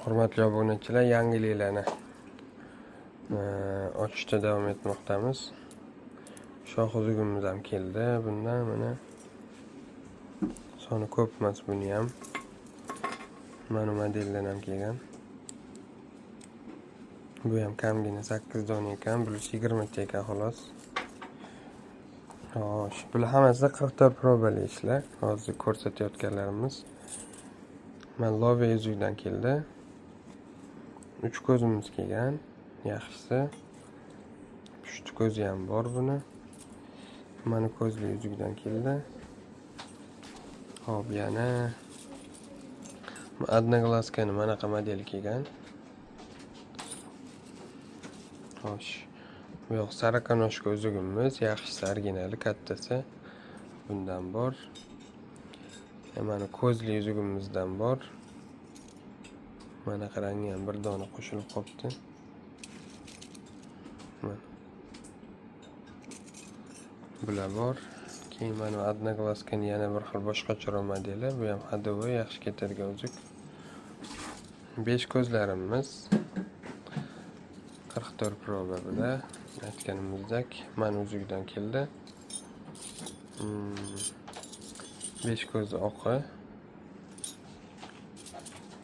Hurmatli obunachilar, yangiliklarni ochishda davom etmoqdamiz. Shoh uzugimiz ham keldi. Bundan mana soni ko'p emas buni ham. Mana modeldan ham kelgan. Bu ham kamgina 8 dona ekan, 120 ta ekan xolos. Xo'sh, bular hammasi 44 probali ishlar. Hozir ko'rsatayotganlarimiz. Mana Love uzukdan keldi. 3 ko'zimiz kelgan. Yaxshisi. Pushti ko'zi ham bor buni. Mana ko'zli uzukdan keldi. Xo'p, yana одноглазка ni manaqa modeli kelgan. Xo'sh. Bu yoq сороконожка uzugimiz, yaxshisi originali, kattasi. Bundan bor. Mana ko'zli uzugimizdan bor. Mana rangi ham bir dona qo'shilib qolibdi. Mana. Bular bor. Keyin mana одноглазка ni yana bir xil boshqacharoq modeli. Bu ham ходовой, yaxshi ketadigan uzuk. 5 ko'zlarimiz 44 proba bular. Aytganimizdek, mana uzukdan keldi. 5 ko'zi oqi.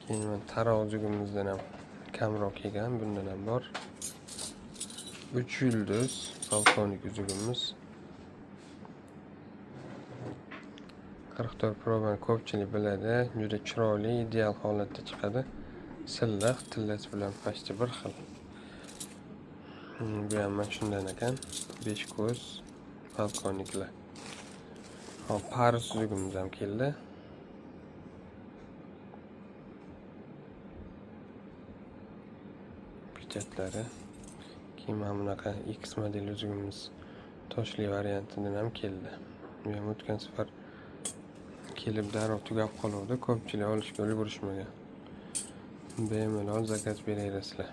Keyin mana taroq uzugimizdan ham kamroq kelgan, bundan ham bor. 3 yulduz polkovnik uzugimiz. 44 probani ko'pchilik biladi. Juda chiroyli, ideal holatda chiqadi. Silliq, tillasi bilan почти bir xil. Bu ham mana shundan ekan. 5 ko'z polkovniklar. Hop, Paris uzugimiz ham keldi. Pechatlari. Keyin mana bunaqa X model uzugimiz toshli variantidan ham keldi. Bu ham o'tgan safar kelib darrov tugab qoluvdi. Ko'pchilik olishga ulgurishmagan. Bemalol zakaz beraverasizlar.